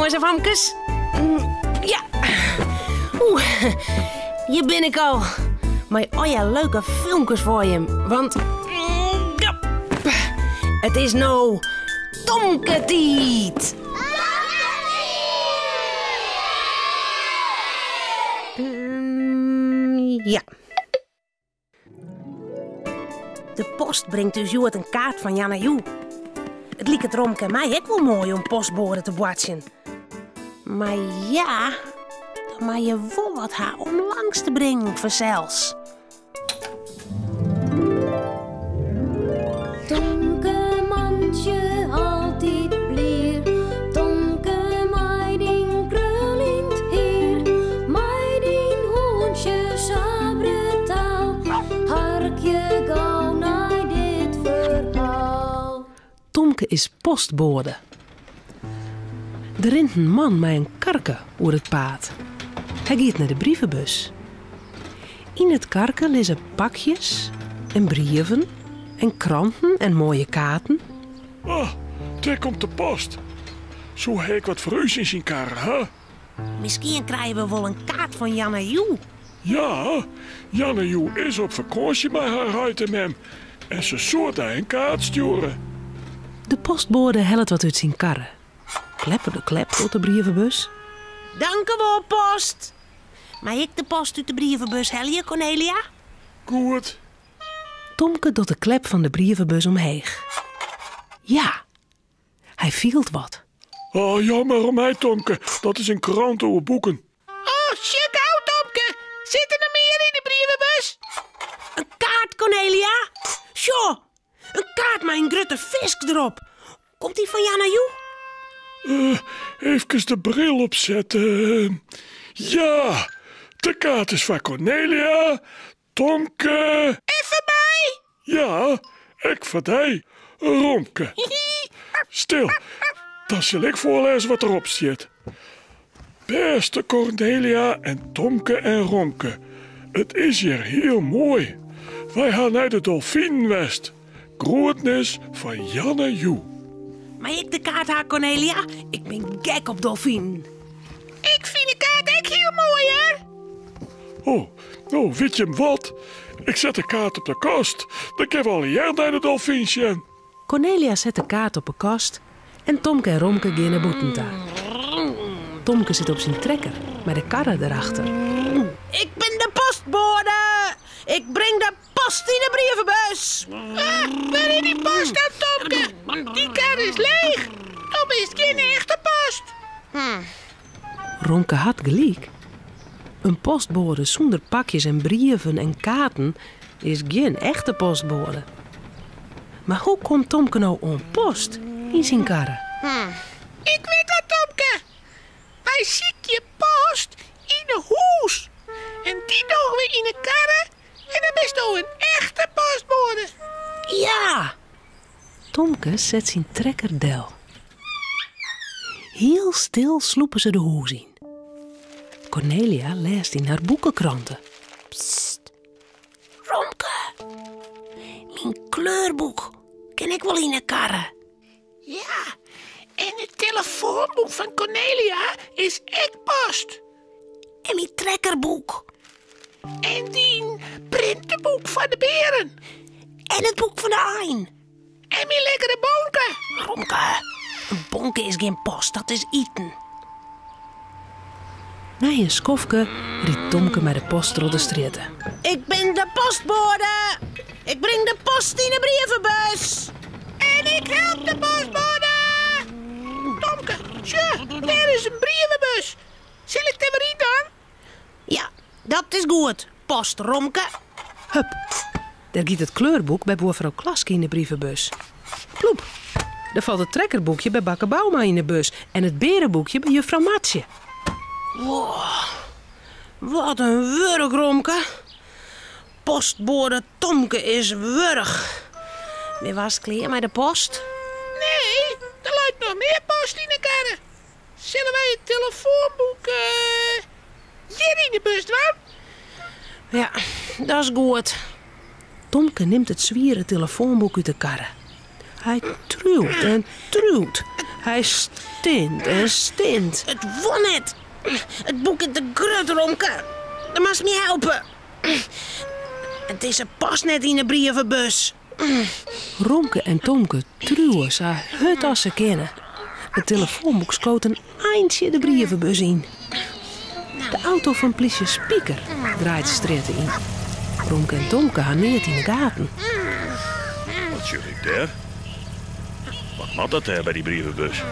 Jonges en famkes. Ja. Oeh, hjir bin ik al. Mei allegear leuke filmkes foar jim. Want ja, it is no Tomke-tiid. Ja. De post bringt ús hjoed in kaart fan Janna Joe. It liket Romke en my ek wol moai om postboade te boartsjen. Mar ja, dan moatte je wol wat ha om langs te bringen fansels. Tomke mantsje altyd blier, Tomke mei dyn kruljend hier, mei dyn hûntsje sa brutaal, harkje gau nei dit ferhaal. Tomke is postboade. Der rint in man mei in karke oer it paad. Hy giet nei de brievebus. Yn it karke lizze pakjes en brieven en kranten en moaie kaarten. Ah, dêr komt de post. Soe hy ek wat foar ús yn syn karre ha? Miskien krije we wol in kaart fan Janna Joe. Ja, Janna Joe is op fakânsje mei har heit en mem en se soe dy in kaart stjoere. De postboade hellet wat út syn karre. Klepper de klep docht de brievebus. Dankewol, post! Mei ik de post út de brievebus helje, Cornelia? Goed. Tomke docht de klep fan de brievebus omheech. Ja, hy fielt wat. Oh, jammer om my, Tomke. Dat is in krante oer boeken. Oh, sjoch gau, Tomke. Sit der noch mear yn de brievebus? In kaart, Cornelia. Sjoch, in kaart mei in grutte fisk derop. Komt dy fan Janna Joe? Uh, efkes de bril opsette. Ja, de kaart is foar Cornelia, Tomke. En foar my? Ja, ek foar dy, Romke. Stil, dan sil ik foarlêze wat derop stiet. Bêste Cornelia en Tomke en Romke, it is hjir hiel moai. Wy ha nei de dolfinen west. Groetnis fan Janne Joe. Mei ik de kaart ha, Cornelia? Ik bin gek op dolfinen. Ik fyn de kaart ek hiel moai, hear. Oh, no, wit jim wat? Ik set de kaart op de kast. Dan kinne we allegear nei de dolfyn sjen. Cornelia set de kaart op 'e kast en Tomke en Romke gean nei bûten ta. Tomke sit op syn trekker mei de karre derachter. Ik bin de postboade! Ik bring de post yn 'e brievebus! Ah, wêr is dy post dan, Tomke? Dy kar is leech. Dan is it gjin echte post. Romke hat gelyk. In postboade sûnder pakjes en brieven en kaarten is gjin echte postboade. Mar hoe komt Tomke no oan post yn syn karre? Ik wit wat, Tomke. Wy sykje post yn 'e hûs en dy dogge we yn 'e karre en dan bisto in echte postboade. Ja! Tomke set syn trekker del. Hiel stil slûpe se de hûs yn. Cornelia lêst yn har boekekrante. Psst. Romke, myn kleurboek kin ek wol yn 'e karre. Ja, en it telefoanboek fan Cornelia is ek post. En myn trekkerboek. En dyn printeboek fan de bearen. En it boek fan de ein. En myn lekkere bonke. Romke, in bonke is gjin post, dat is iten. Nei in skoftke rydt Tomke mei de post troch de strjitte. Ik bin de postboade! Ik bring de post yn 'e brievebus! En ik help de postboade! Tomke, sjoch, dêr is in brievebus. Sil ik der wer yn dan? Ja, dat is goed, post Romke. Hup, dêr giet it kleurboek by buorfrou Klaske yn de brievebus. Ploep, dêr falt it trekkerboekje by bakker Bouma yn de bus en it beareboekje by juffrou Martsje. Wow, wat in wurk, Romke. Postboade Tomke is wurch. Bin hast klear mei de post? Nee, der leit noch mear post yn 'e karre. Sille wy it telefoanboek hjir yn de bus dwaan? Ja, dat is goed. Tomke nimt it swiere telefoanboek út de karre. Hy triuwt en triuwt. Hy stint en stint. It wol net. It boek is te grut, Romke. Do moatst my helpe. En dizze past net yn 'e brievebus. Romke en Tomke triuwe sa hurd as se kinne. It telefoanboek skoot in eintsje de brievebus yn. De auto fan plysje Spiker draait de strjitte yn. Romke en Tomke ha neat yn 'e gaten. Wat sjoch ik dêr? Wat moat dat dêr by dy brievebus?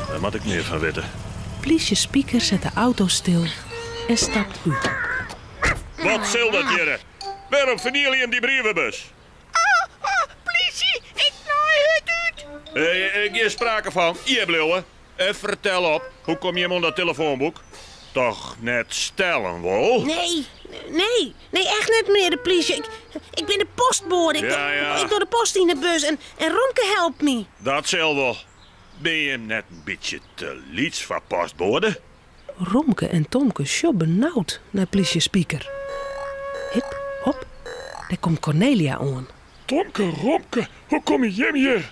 Dêr moat ik mear fan witte. Plysje Spiker set de auto stil en stapt út. Wat sil dat hjirre? Wêrom ferniele jim dy brievebus? Plysje, ik naai hurd út! Gjin sprake fan. Hjir bliuwe. Fertel op, hoe komme jim oan dat telefoanboek? Toch net stellen wol? Nee, nee, nee, echt net menear de plysje. Ik, ik bin de postboade. Ik, Ja, ja. ik doch de post yn 'e bus en, en Romke helpt my. Dat sil wol. Binne jim net in bytsje te lyts foar postboade? Romke en Tomke sjogge benaud nei plysje Spiker. Hip, hop, dêr komt Cornelia oan. Tomke, Romke, hoe komme jim hjir?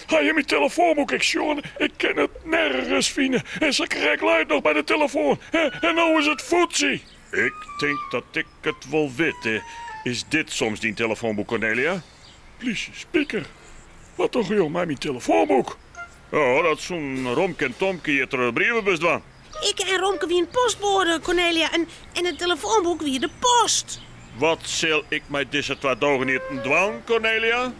Ha jim myn telefoanboek ek sjoen? Ik kin it nergens fine en sakrekt lei it noch by de telefoan en no is it foetsy. Ik tink dat ik it wol wit. Is dit soms dyn telefoanboek, Cornelia? Plysje Spiker, wat dogge jo mei myn telefoanboek? Oh, dat soenen Romke en Tomke hjir troch de brievebus dwaan. Ik en Romke wienen postboade, Cornelia, en en it telefoanboek wie de post. Wat sil ik mei dizze twa dogeneaten dwaan, Cornelia?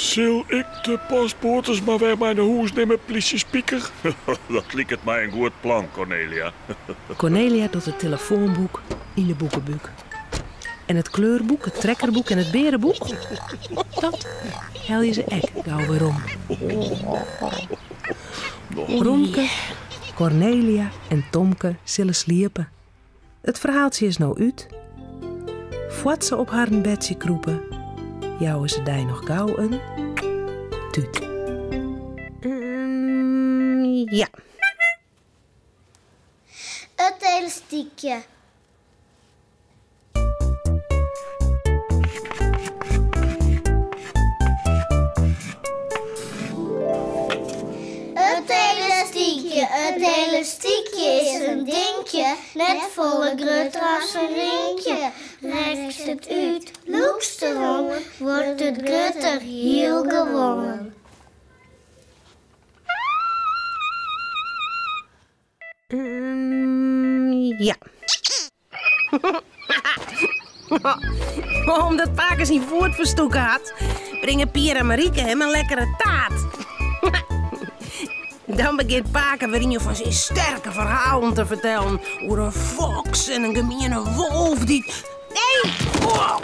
Sil ik de postboades mar wer mei nei hûs nimme, plysje Spiker? Dat liket my in goed plan, Cornelia. Cornelia docht it telefoanboek yn de boekebúk. En it kleurboek, it trekkerboek en it beareboek, dat helje se ek gau werom. Romke, Cornelia en Tomke sille sliepe. It ferhaaltsje is no út. Foar't se op harren bedsje krûpe, jouwe se dy noch gau in tút. Ja. It elastykje. It elastykje, it elastykje is in dinkje, net folle grutter as in rinkje. Rekst it út, lûkst deroan, wurdt it grutter, hiel gewoan. Ja. Omdat pake syn foet ferstûke hat, bringe Pier en Marieke him in lekkere taart. Dan begjint pake wer ien fan syn sterke ferhalen te fertellen oer in foks en in gemiene wolf dy't. Nee! Oh.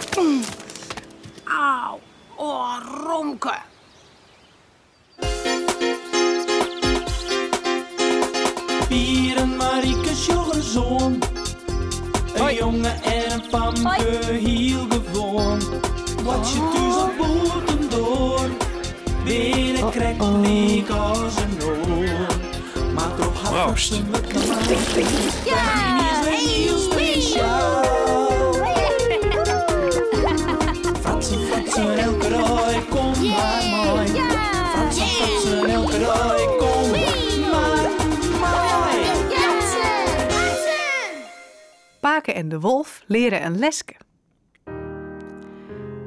Au! Oh, Romke! Pier en Marieke sjogge ris oan. In jonge en in famke, hiel gewoan. Boartsje thús of bûtendoar, binne krekt lyk as in oar. Mar troch har Proost. wurdt yniens wer hiel spesjaal. Fratsen, fratsen, elke dei, kom mar mei. Fratsen, fratsen, elke dei, kom mar mei. Pake en de wolf leare in leske.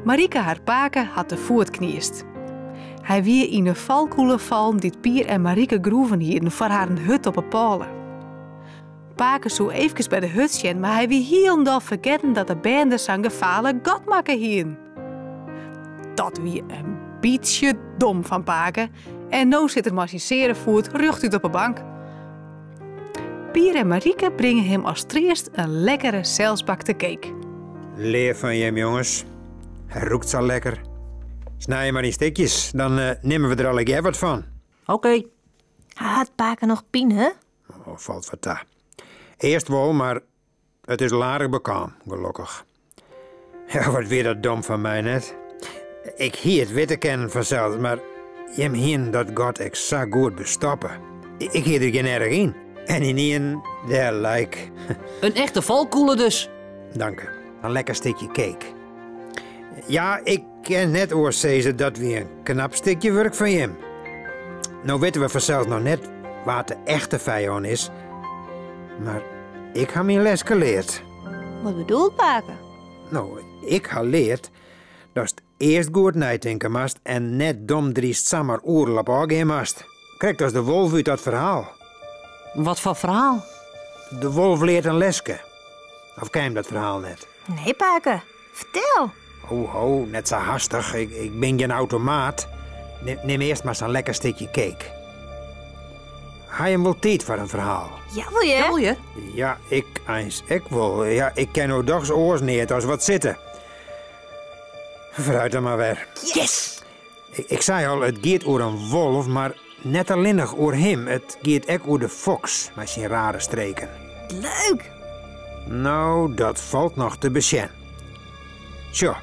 Marieke har pake hat de foet kniest. Hy wie yn 'e falkûle fallen dy't Pier en Marieke groeven hienen foar harren hut op 'e pôle. Pake soe eefkes by de hut sjen, mar hy wie hielendal fergetten dat de bern der sa'n gefaarlik gat makke hienen. Dat wie in bytsje dom fan pake en no sit er mei syn seare foet rjochtút op 'e bank. Pier en Marieke bringe him as treast in lekkere selsbakte cake. Leaf fan jim, jonges. Hy rûkt sa lekker. Snij him mar yn stikjes, dan nimme we der allegear wat fan. Oké. Hat pake noch pine? Oh, falt wat ta. Earst wol, mar it is al aardich bekaam, gelokkich. Ja, wat wie dat dom fan my net. Ik hie it witte kinnen fansels, mar jim hienen dat gat ek sa goed bestoppe. Ik hie der gjin erch yn. En ynienen, dêr lei ik. In echte falkûle dus. Danke. In lekker stikje cake. Ja, ik. kin net oars sizze, dat wie in knap stikje wurk fan jim. No witte we fansels noch net wa't de echte fijân is, mar ik ha myn leske leard. Wat bedoelt pake? No, ik ha leard datst earst goed neitinke moatst en net domdryst samar oeral op ôfgean moatst. Krekt as de wolf út dat ferhaal. Wat foar ferhaal? De wolf leart in leske. Of ken jim dat ferhaal net? Nee, pake. Fertel. Ho, ho, net sa hastich. Ik, ik bin gjin automaat. Nim earst mar sa'n lekker stikje cake. Ha jim wol tiid foar in ferhaal? Jawol, hear. Jawol, hear. Ja, ik eins ek wol. Ja, ik ken no dochs oars neat as wat sitte. Foarút dan mar wer. Yes! Ik, ik sei al, it giet oer in wolf, mar net allinnich oer him. It giet ek oer de foks mei syn rare streken. Leuk! No, dat falt noch te besjen. Sjoch,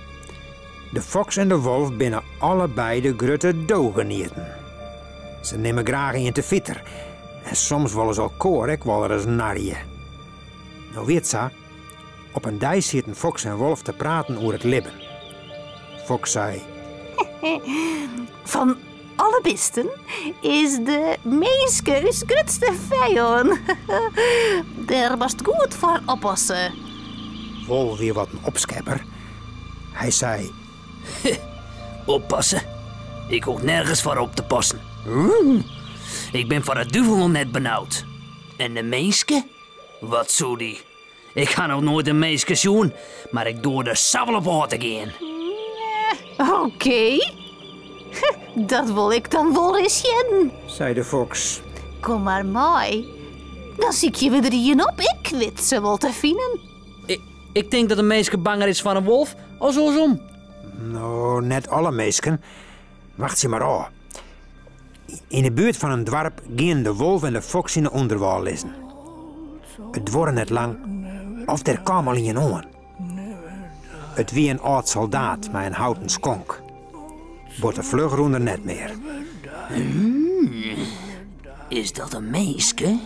de foks en de wolf binne allebeide grutte dogenieten. Se nimme graach ien te fiter en soms wolle se elkoar ek wolris narje. No wie it sa, op in dei sieten foks en wolf te praten oer it libben. Foks sei. Fan alle bisten is de minske ús grutste fijân. Dêr moatst goed foar oppasse. Wolf wie wat in opskepper. Hy sei. Oppasse? Ik hoech nergens foar op te passen. Ik bin foar de duvel noch net benaud. En de minske? Wat soe dy? Ik ha noch noait in minske sjoen, mar ik doar der sa wol op ôf te gean. Oké. Dat wol ik dan wol ris sjen, sei de foks. Kom mar mei. Dan sykje we der ien op. Ik wit se wol te finen. Ik tink dat in minske banger is foar in wolf as oarsom. No, net alle minsken. Wachtsje mar ôf. Yn 'e buert fan in doarp gienen de wolf en de foks yn 'e ûnderwâl lizzen. It duorre net lang of der kaam al ien oan. It wie in âld soldaat mei in houten skonk. Botte fluch rûn er net mear. Is dat in minske?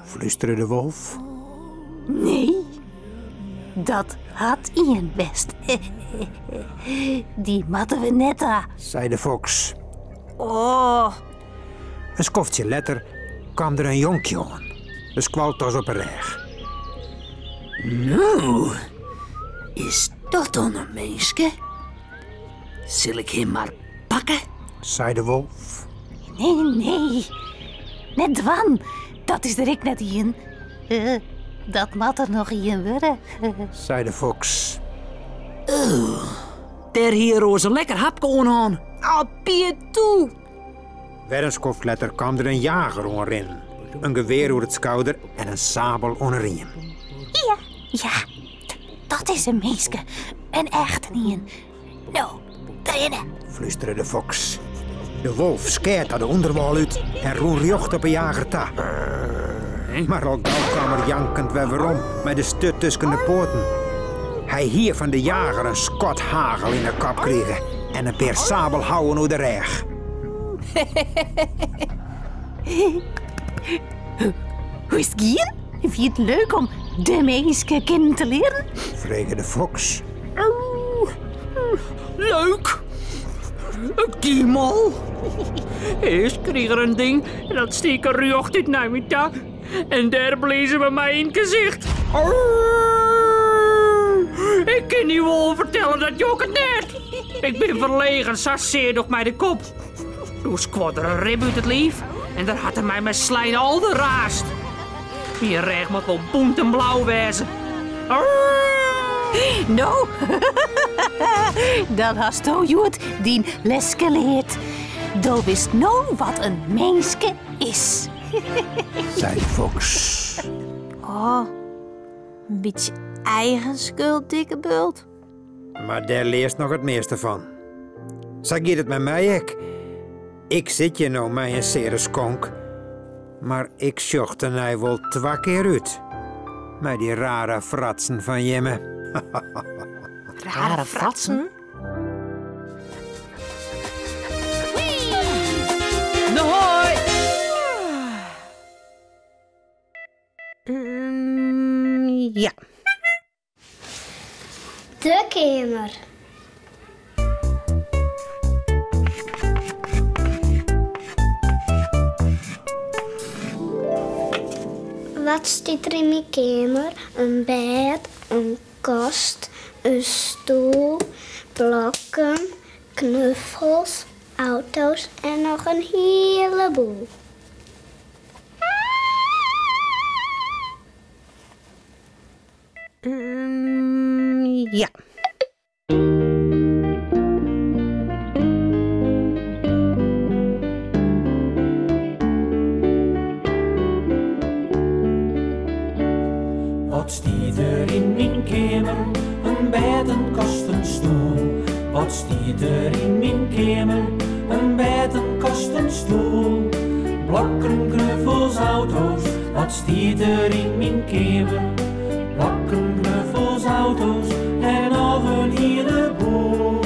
Flústere de wolf. Nee, dat hat ien west. Dy moatte we net ha, sei de foks. Oh. In skoftsje letter kaam der in jonkje oan, de skoaltas op 'e rêch. No, is dat dan in minske? Sil ik him mar pakke? Sei de wolf. Nee, nee, net dwaan. Dat is der ek net ien. Dat moat der noch ien wurde. Sei de foks. Oh, dêr hie er oars in lekker hapke oan hân. Oh, Pier, toe! Wer in skoft letter kaam der in jager oanrinnen. In gewear oer it skouder en in sabel oan 'e riem. Ja, ja, dat is in minske. In echten ien. No, rinne! Flústere de foks. De wolf skeat ta de ûnderwâl út en rûn rjocht op 'e jager ta. Mar al gau kaam er jankend wer werom mei de sturt tusken de poaten. Hy hie fan de jager in skot hagel yn 'e kop krige en in pear sabelhouwen oer de rêch. Hoe is it gien? Wie it leuk om de minske kennen te learen? Frege de foks. Leuk! It gie mol. Earst krige er in ding en dat stiek er rjocht út nei my ta. En dêr blies er by my yn it gesicht. Ik kin dy wol fertelle, dat jokket net. Ik bin ferlegen, sa sear docht my de kop. Doe skuorde er in rib út it liif en dêr hat er my mei slein alderraarst. Myn rêch moat wol bûnt en blau wêze. No, dan hasto hjoed dyn leske leard. Do witst no wat in minske is. Sei de foks. Oh, in bytsje eigen skuld, dikke bult. Mar dêr learst noch it measte fan. Sa giet it mei my ek. Ik sit hjir no mei in seare skonk, mar ik sjoch tenei wol twa kear út. Mei dy rare fratsen fan jimme. Rare fratsen? Hoi! Ja. De keamer. Wat stiet der yn myn keamer? In bêd, in kast, in stoel, blokken, knuffels, auto's en noch in hieleboel. Ja. Wat stiet der yn myn keamer? In bêd, in kast, in stoel. Wat stiet der yn myn keamer? In bêd, in kast, in stoel. Blokken, knuffels, auto's. Wat stiet der yn myn keamer? Blokken, knuffels, auto's en noch in hieleboel.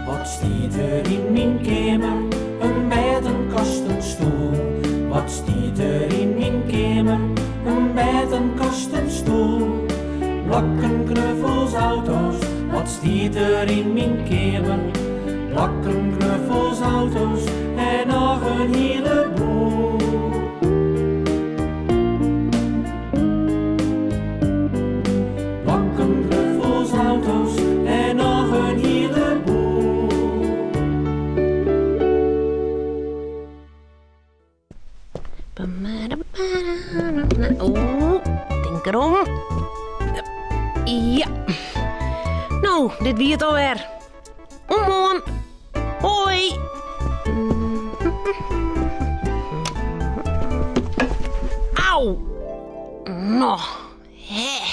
Wat stiet der yn myn keamer? In bêd, in kast, in stoel. Wat stiet der yn myn keamer? In bêd, in kast, in stoel. Blokken, knuffels, auto's. Wat stiet der yn myn keamer? Blokken, knuffels, auto's en noch in hieleboel. Blokken, knuffels, auto's en noch in hieleboel. Oeh, tink derom. Ja. No, dit wie it alwer. Oant moarn. Hoi. Au. No, hè.